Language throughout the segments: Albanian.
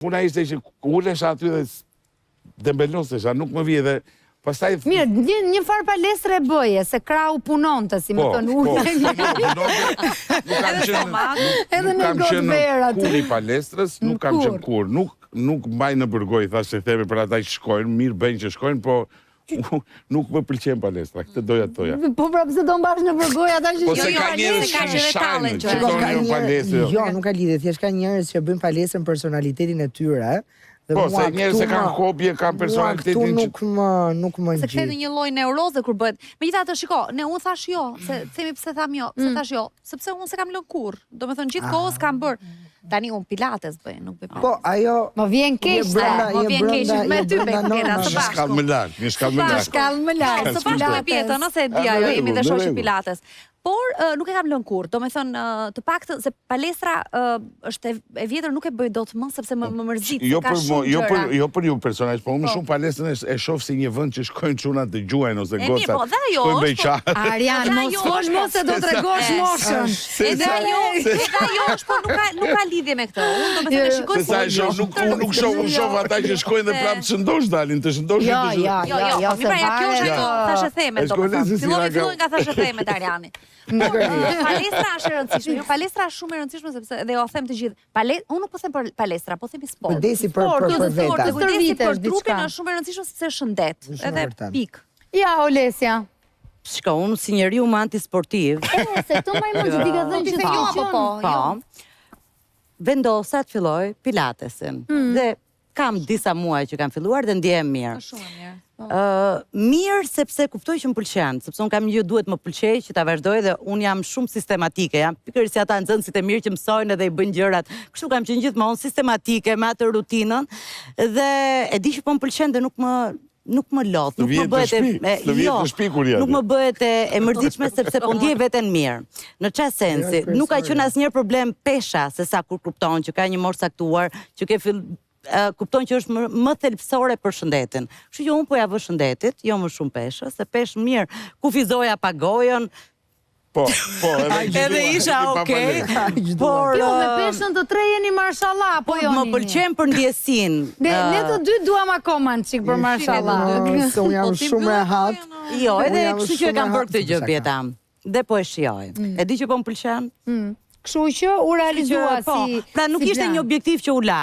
Puna ishte që ulesha aty dhe dembelosesha, nuk më vije dhe pastaj Mirë, një një farë palestre e bëje, se krahu punonte, si me po, thënë, po, ulej. punonte, nuk kam qenë Edhe nuk në kam gotë qenë verë aty. kurrë i palestrës, nuk kam qenë kurrë, nuk nuk mbaj nëpër gojë, thashë theme për ata që shkojnë, mirë bëjnë që shkojnë, po nuk më pëlqen palestra, këtë doja të thoja. Po pra pse do mbash nëpër gojë ata që Po se shkojnë ka në njerëz palestër? që ka që dhe shajnë, tallen që që thonë Ka jo njerëz- palestër. Jo, nuk ka lidhje, thjesht ka njerëz që bëjnë palestrën personalitetin e tyre. Dhe Po, mua se njerëz këtu e kanë më- hobi, e kanë Mua këtu personalitetin që nuk më nuk më Se kthehet në ngjit. një lloj neuroze kur bëhet. Megjithatë, shiko, ne unë thash jo, se themi pse tham jo, pse thash jo, sepse unë se kam lënë kurrë. Domethënë gjithë kohës kam bërë. Tani unë pilates bëj, nuk bëj Po, ajo Më vjen je keq se. brenda, Më je vjen keq, brenda, me je ty, brenda me Keta, normave. së Një bashku. shkallë më lart, një shkallë më lart. Shkallë më lart. Së bashku me Pietën, ose e di A, në ajo, jemi rregull, dhe në shoqë rregull. pilates. Por ë, nuk e kam lënë kurrë. Domethënë ë, të paktën se palestra ë, është e, e vjetër nuk e bëj dot më sepse më, më mërzit, se Jo ka për shumë mo, jo për gjëra. jo për ju personazh, po unë më shumë palestrën e, e shoh si një vend që shkojnë çunat të gjuajnë ose E mirë, gocat. po, dhe ajo Shkojnë është, bëj qa. Arjan, Dhe mos ajo fol është, mos se do tregosh E, moshën. Edhe ajo, edhe ajo është, po nuk ka nuk ka lidhje me këtë. Unë domethënë e shikoj Se sa e shoh, nuk unë nuk shoh, unë shoh ata që shkojnë dhe prapë të shëndosh dalin, të shëndosh Jo, të shëndosh. jo, Jo, jo, jo, po se mirë, pra, ja, kjo është varet. ajo thashë theme, E shkojnë domethënë. se si Filloi na ka- filloi nga thashë themet Arjani. Por ë, palestra është e rëndësishme. Jo, palestra është shumë e rëndësishme sepse edhe jua them të gjithë. Pale, unë nuk po them për palestra, po themi sport. Kujdesi për Sport, për, për sport, veten. të Kujdesi për stërvitesh trupin diçka. është shumë e rëndësishme sepse është shëndet. Është shumë Edhe vërtet. pik. Ja, Olesia. Shiko, unë si njeriu më antisportiv, E, se këtë mbaj mend që ti ke thënë Ti që the jo apo po? po, Jo. vendosa të filloj pilatesin. Dhe kam disa muaj që kam filluar dhe ndjehem mirë. Është shumë e mirë. Po. Ë, mirë sepse kuptoj që më pëlqen, sepse unë kam një gjë duhet më pëlqej që ta vazhdoj dhe unë jam shumë sistematike, jam pikërisht si ata nxënësit e mirë që mësojnë edhe i bëjnë gjërat. Kështu kam qenë gjithmonë sistematike me atë rutinën dhe e di që po më pëlqen dhe nuk më nuk më lodh, Të nuk më vjen të bëhet e, shtëpi, e të vjen jo, të shtëpi kur je nuk aty. më bëhet e, e mërzitshme sepse po ndjej veten mirë. Në çfarë sensi? Jo, Nuk ka kryesore. qenë asnjëherë problem pesha se sa kur kupton që ka një moshë caktuar, që ke fill e, kupton që është më, më thelbësore për shëndetin. Kështu që unë po ja vë shëndetit, jo më shumë peshës, se peshë mirë kufizoja pa gojën, Po, po, edhe edhe isha pa okay. palestër. Por Jo, me ë, peshën të tre jeni marshallah, apo jo? më Nini? pëlqen për ndjesinë. Ne, ë, ne të dy duam akoma në çik për marshallah. Jo, Se unë jam Po ti shumë mbyllë rehat. gojën, o. Jo, Unë edhe jam kështu që e shumë kam bërë rehat, këtë gjë shaka. Bjeta. Dhe po e shijoj. E di që po më pëlqen? Kështu që u realizua Që, po, si pra nuk si ishte plan. një objektiv që u la.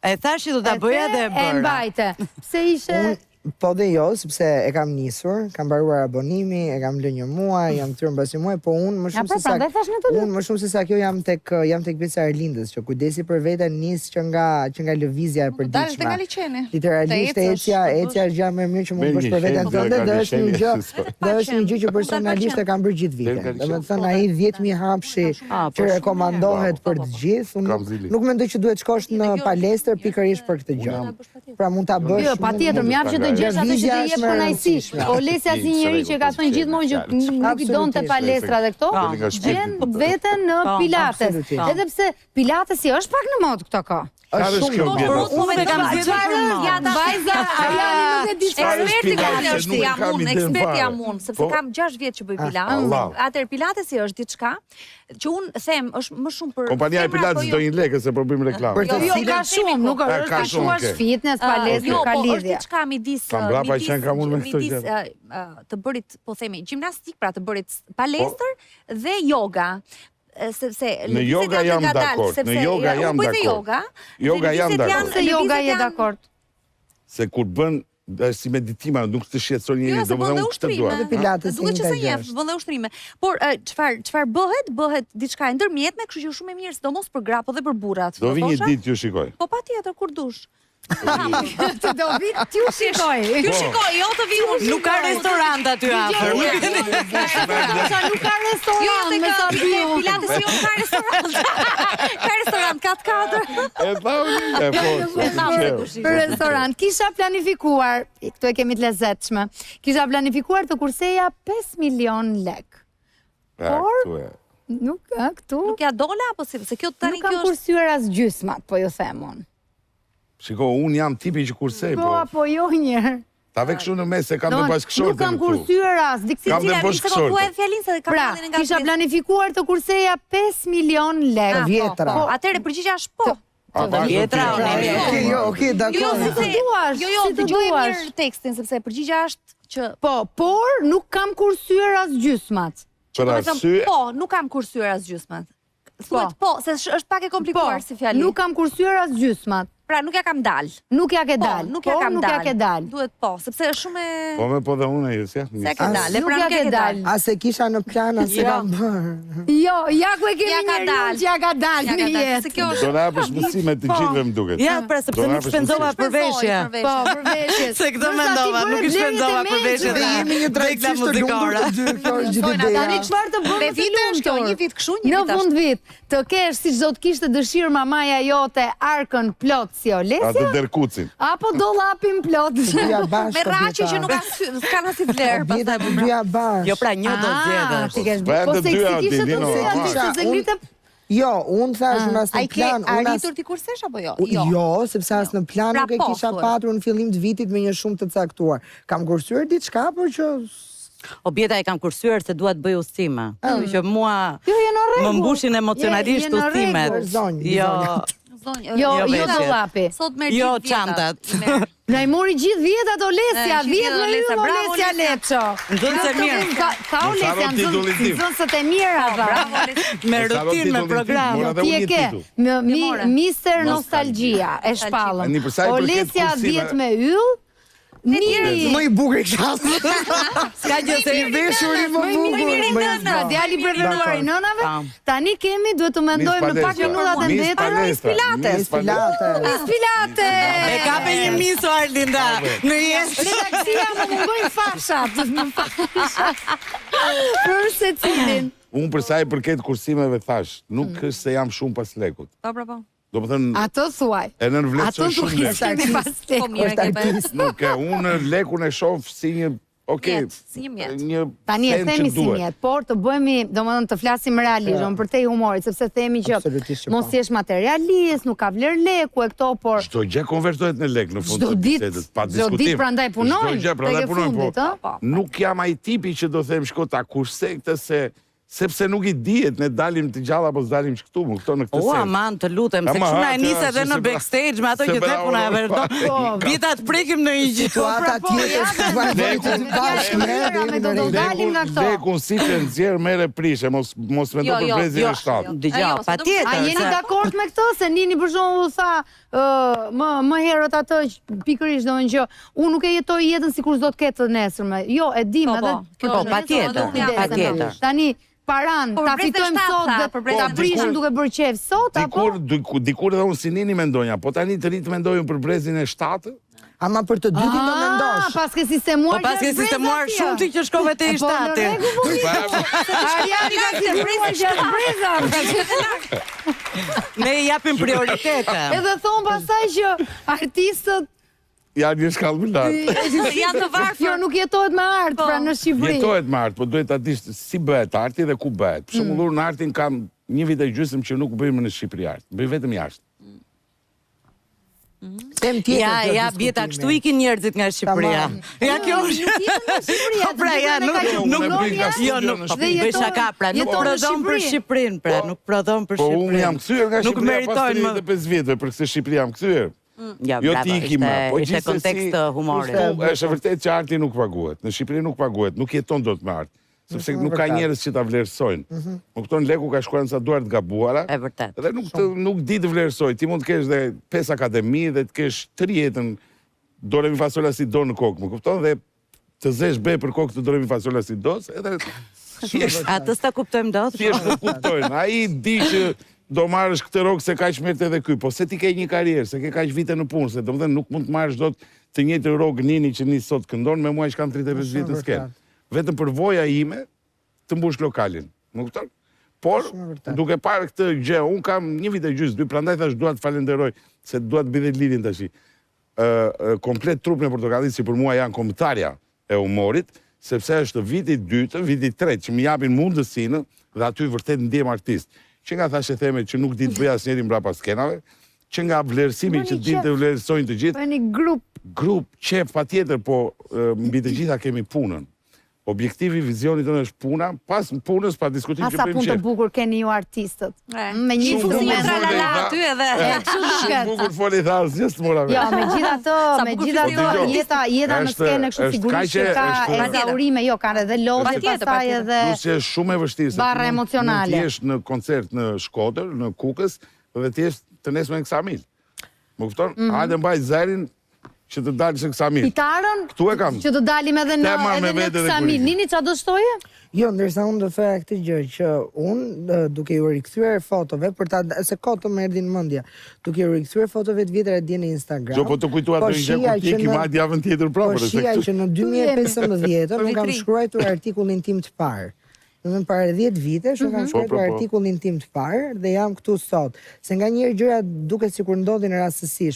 E thash që do ta E bëja the, dhe e E bëra. mbajte. Pse ishe Unë po dhe jo, sepse e kam nisur, kam mbaruar abonimi, e kam lënë një muaj, jam kthyer mbas një muaj, po unë më shumë pra, se sa prandaj thash ne të dy. unë më shumë se sa kjo jam tek jam tek pjesa e Erlindës, që kujdesi për veten nis që nga që nga lëvizja e Dalësh përditshme. nga liqeni. Literalisht Të ecësh, ecja, të bësh. ecja është gjë më e mirë që mund Merr të bësh një për veten qenë, tënde nga dhe është një liqeni, gjë, si dhe është një gjë që personalisht e kam bërë gjithë Del nga vitin. liqeni. Domethënë ai 10000 hapshi Ah, po, që shumë rekomandohet për të gjithë, unë Kam nuk, zili. nuk mendoj që duhet shkosh në palestër pikërisht për këtë gjë. Pra mund ta bësh. Jo, patjetër, mjaft që të gjesh atë që të Lëvizja jep është më e kënaqësi. rëndësishme. Olesia si njeri që ka thënë gjithmonë që nuk i donte Absolutisht. palestra dhe këto, Po. Nga shpirti. gjen veten në Po, Pilates. absolutisht. Edhe pse Pilatesi është pak në modë këto kohë. Është Çfarë është shumë kjo në Bjeta? modë. Unë Unë e kam mendoj- zgjedhur Çfarë për është? modë. Ja, ta- Vajza, Arjani nuk e di çfarë është Eksperti Pilates, gati është nuk e jam kam unë, idenë eksperti fare. jam unë, sepse Po. kam 6 vjet që bëj pilates. Allah. Atëherë pilatesi është diçka që unë them është më shumë për Kompania e femra, Pilates po jo. do një lekë se po bëjmë reklamë. Për të Jo, cilën ka shumë, nuk A, është ka ka shumë, thuash okay. fitness, Ah, palestër, jo, ka po është lidhje. diçka midis Sa mbrapa midis- qenë kam unë me këto midis, gjëra. ë, ë, të bërit, po themi, gjimnastik, pra të bërit palestër dhe yoga. E, Sepse Në lëvizjet yoga janë të jam ngadaltë, dakord, në sepse yoga ja, jam unë bëj dhe dakord. yoga. dhe Yoga jam lëvizjet dakord. janë- Pse yoga lëvizjet je janë- dakord? Se kur bën është si meditima, nuk të shqetëson Jo, njeri, se bën domethënë dhe unë këtë dua. ushtrime. Edhe Pilates Duket që e se njëjta gjë njeh, është. bën dhe ushtrime. Por e, çfarë çfarë bëhet? Bëhet diçka e ndërmjetme, kështu që është shumë e mirë, sidomos për gra, po dhe për burrat. Do vi një thosha. ditë ju shikoj. Po patjetër kur dush. Të do vi t'ju shikoj. Ju shikoj, jo të vi unë. Nuk ka restorant aty afër. Nuk e di. Sa nuk ka Jo, restorant tek me sa tek di unë. Pilates jo ka restorant. Ka restorant kat katër. E tha unë, e po, E tha unë se s'u kush ishte. Restorant. Kisha planifikuar, këtu e kemi të lezetshme. Kisha planifikuar të kurseja 5 milion lek. Por Por- Nuk, ë, këtu Nuk ja dola apo si? Se kjo tani nuk kam kjo është kursyer as gjysmat, po ju them unë. Shiko, unë jam tipi që kursej, Po po. apo jo njëherë. Ta ve kështu në mes se kam dhe Domethënë, bashkëshorten. Nuk kam këtu. kursyer as. Diksi Kam dhe Cila, bashkëshorte. se po thuaj fjalin se kam Pra, fillin nga kisha planifikuar të kurseja 5 milion lekë. Të vjetra. Po, atëherë përgjigjja është po. A Të vjetra, Okej, jo, okej, Jo, dakor. si të duash, Jo, jo, si të dëgjoje duash. mirë tekstin sepse përgjigja është që Po, por nuk kam kursyer as gjysmat. Për do të thënë, arsye, po, nuk kam kursyer as gjysmat. Thuhet po, se është pak e komplikuar si fjali. Nuk kam kursyer as gjysmat. Pra nuk ja kam dal. Nuk ja ke Po, dal. nuk ja por kam nuk dal. ja ke dal. Duhet po, sepse është shumë e po me po dhe unë e s'ja. Se ja ke As- dal, e Nuk pra ja nuk ja ke ke dal. dal. As e kisha në plan, as e Jo. kam bërë. Jo, ja ku e kemi Ja ka njeriun dal. që ja ka dal Ja në ka dal, jetë. se kjo Do është na japësh mësime të gjithëve më duket. Ja, pra sepse Do na nuk japësh shpenzova mësime. për veshje. Po, për veshje. Se këtë mendova, nuk i shpenzova për veshje. Dhe jemi një drejtësisht të lumtur të dy, kjo është gjithë Mësojnë ideja. Tani çfarë të bën Me më të vite është kjo, lumtur? një vit kështu, një Në vit ashtu. fund vit, të kesh siç do të kishte dëshirë mamaja jote arkën plot si Olesia, Atë derkucin. apo dollapin plot. Dyja bashkë. Me rraqe që nuk kanë sy, s'kan asnjë vlerë Bjeta pastaj. të dyja bashkë. Jo, pra një do Ah, zgjedhësh. ti kesh Po Po janë të se dyja, si kishe të Dino, dyja, ama. ti se se ngrite Jo, unë thash unë as A në i ke plan, unë as arritur ti kursesh apo jo? U- Jo, sepse as në plan Pra nuk e po, kisha thuaj. patur në fillim të vitit me një shumë të caktuar. Kam kursyer diçka, por që O bjeta e kam kursyer se dua të bëj udhëtime. Kështu që mua Jo, je në rregull. më mbushin emocionalisht Je- je në udhëtimet. rregull. Zonjë, Jo, Zonjë, Jo, Jo, jo veshjet. dollapi. Sot merr Jo, gjithë vjetat. çantat. I merr. Na i mori gjithë vjetat Olesia, E, gjithë 10 me Olesia, yll bravo, Olesia Olesia. Leço. Nxënëse mirë. Ka, tha Mos Olesia, harro titullin nxën- tim. nxënëset e mira Po, tha. bravo Olesia. me Mos harro rutinë, me titullin tim, program. mora dhe Ti unë e një ke titull. me mi, more. Mister Nostalgjia e shpallëm. Ani, për sa i përket Olesia kursimeve- 10 me yll, Nini më i bukur i klasës. S'ka gjë se I veshuri më Më i bukur. miri më i nëna, djali i preferuar i Dakor. nënave. Pam. Tani kemi duhet të mendojmë në pak minutat e Miss mbetura. Palestra. Pilates. Miss Palestra. Miss Pilate. E kape një miso Arlinda në jetë. Redaksia më mungojnë fashat, më fashat. Për secilin. Unë për sa i përket kursimeve thash, nuk është se jam shumë pas lekut. Po, po, po. Do më thënë, Atë thuaj. e nënvlerësoj Atë shumë thuaj lekun. se kemi pas Po lekut. mirë e ke bërë. Nuk e, unë lekun e shoh si një, okej, Mjet, si një mjet. Një Tani e sen që themi si duhet. mjet, por të bëhemi, domethënë të flasim realisht, domethënë përtej humorit, sepse themi që Absolutisht që mos po. jesh materialist, nuk ka vlerë leku e këto, por Çdo gjë konvertohet në lek në fund Çdo të ditë- bisedës, pa çdo diskutim. ditë prandaj punojmë, Çdo gjë prandaj tek e punojmë, fundit, po. ë? Po. Nuk jam ai tipi që do them shko ta kursej këtë se sepse nuk i dihet ne dalim të gjallë apo s'dalim që këtu, më kupton në këtë O, sens. aman, të lutem, se Ama, kështu na ha, e nis që- edhe se në se bra- backstage me ato se që the bravo, puna e bravo. vërton. Po. Bjeta të prekim në një gjë. Situata po, tjetër ja, s'ka vajtë të bashkë ne Ja, dhe jemi me në do do rregull. dalim nga këto. Lekun si të nxjerr merre prishe, mos mos mendo Jo, për jo, brezin jo, e 7. jo. Dëgjoj, Jo, se do- patjetër. A jeni se- dakord me këtë se Nini për shembull tha ë, më më herët atë që pikërisht domethënë që unë nuk e jetoj jetën sikur s'do të ketë të nesërme. Jo, e dim Po, edhe po, për kjo të Po, nesërme patjetër, do kujdesemi. patjetër. Tani paran Po, për ta brezin e fitojmë shtatë, sot tha, dhe për brezin ta e prishim shtatë. duke bërë qejf sot apo Dikur diku- dikur edhe unë si Nini mendonja, po tani të ri të mendojnë për brezin e 7, Ama për të dytin do Ah, mendosh. pas ke sistemuar Po pas ke gjatë sistemuar brezat, shumë ti që shkove te i Po, në shtati. rregull, po mirë. Ariani ka sistemuar gjatë brezat. Ne i japim prioritete. Edhe thon pastaj që artistët janë një shkallë më lart. Janë të varfër. Jo, nuk jetohet me art, Po. pra në Shqipëri. Jetohet me art, po duhet ta dish si bëhet arti dhe ku bëhet. Për shembull, unë artin kam një vit e gjysmë që nuk bëj më në Shqipëri art, bëj vetëm jashtë. Tem tjetër. Ja, kjo ja, diskutimi. bjeta, kështu ikin njerëzit nga Shqipëria. Tamam. Ja, kjo është. Nuk ikën nga Shqipëria, Po pra, ja, të nuk gjithë ne nuk ka Unë bëj nga Jo, studio nuk në po Dhe bëj jeton- shaka, pra nuk jeton në prodhon për Shqipëri. Shqipërinë, pra nuk prodhon për Po Shqipërinë. unë jam kthyer nga Nuk Shqipëria pas meritojnë më. 35 vjetëve, për këtë Shqipëri jam kthyer. Ja, Jo bravo, ti ikim, ishte, po ishte gjithsesi- kontekst të humorit. Po, është e vërtetë që arti nuk paguhet. Në Shqipëri nuk paguhet, nuk jeton dot me art, sepse Është nuk ka vërtet. njerëz që ta vlerësojnë. Më kupton, leku ka shkuar në sa duar të gabuara. E vërtet. Dhe nuk të, nuk di të vlerësoj. Ti mund të kesh dhe pesë akademi dhe të kesh tri jetën do re mi fa sol la si do në kokë, më kupton? Dhe të zesh be për kokë të do re mi fa sol la si do, edhe thjesht Atë s'ta kuptojmë dot. thjesht nuk kuptojnë. Ai di që do marrësh këtë rrogë se kaq merret edhe ky, po se ti ke një karrierë, se ke kaq vite në punë, se domethënë nuk mund të marrësh dot të njëjtën rrogë Nini që nis sot këndon me mua që kam 35 vjet në skenë. Vetëm përvoja ime të mbush lokalin. Më kupton? Por duke parë këtë gjë, un kam një vit e gjysmë, dy, prandaj thash dua të falenderoj se dua të bëj dhe lidhjen tash. Ë ë, komplet trupën e portokallit si për mua janë kombëtarja e humorit, sepse është viti i dytë, viti i tretë që më japin mundësinë dhe aty vërtet ndjem artist. Që nga thashë theme që nuk di të bëj asnjëri mbrapa skenave, që nga vlerësimi Bëni që din qef. të vlerësojnë të gjithë, Bëni grup. grup, qef, patjetër, po e, mbi të gjitha kemi punën. Objektivi, vizioni tonë është puna, pas punës pa diskutim A që sa bëjmë punë të qejf. bukur keni ju artistët. E. Me një Shumë Fusi bukur një instrument. fole, tralala tha. aty edhe. E, kështu Shumë duket. bukur foli tha, asgjë s'mora vesh. Jo, megjithatë, Sa bukur megjithatë foli. jeta jeta në Është- skenë kështu është sigurisht që kaq e- ka është- ezaurime, jo, kanë edhe lodhje Patjetër, pastaj patjetër. edhe Plus që është shumë e vështirë se Barra ti mund- emocionale. Mund të jesh në koncert në Shkodër, në Kukës dhe të jesh të nesërmen në Ksamil. Më kupton? Hajde mbaj zërin që të dalësh në Ksamil. Kitarën Këtu e kam. Që të dalim edhe në Te marr me edhe në vete dhe Ksamil. kur ikim. Nini çfarë do shtoje? Jo, ndërsa unë do thoja këtë gjë që unë ë, duke ju rikthyer fotove për ta se kohë të më erdhi në mendje, duke ju rikthyer fotove të vjetra dje në Instagram. Jo, po të kujtua po të një gjë shija kur ti që ki në- marrë javën tjetër Po prapë, se shija këtu që në 2015 unë kam Vitrin. shkruar artikullin tim të parë. Do të thënë para 10 vitesh unë kam Po, shkruar po, po. artikullin tim të parë dhe jam këtu sot. Se nganjëherë gjëra duket sikur ndodhin rastësisht.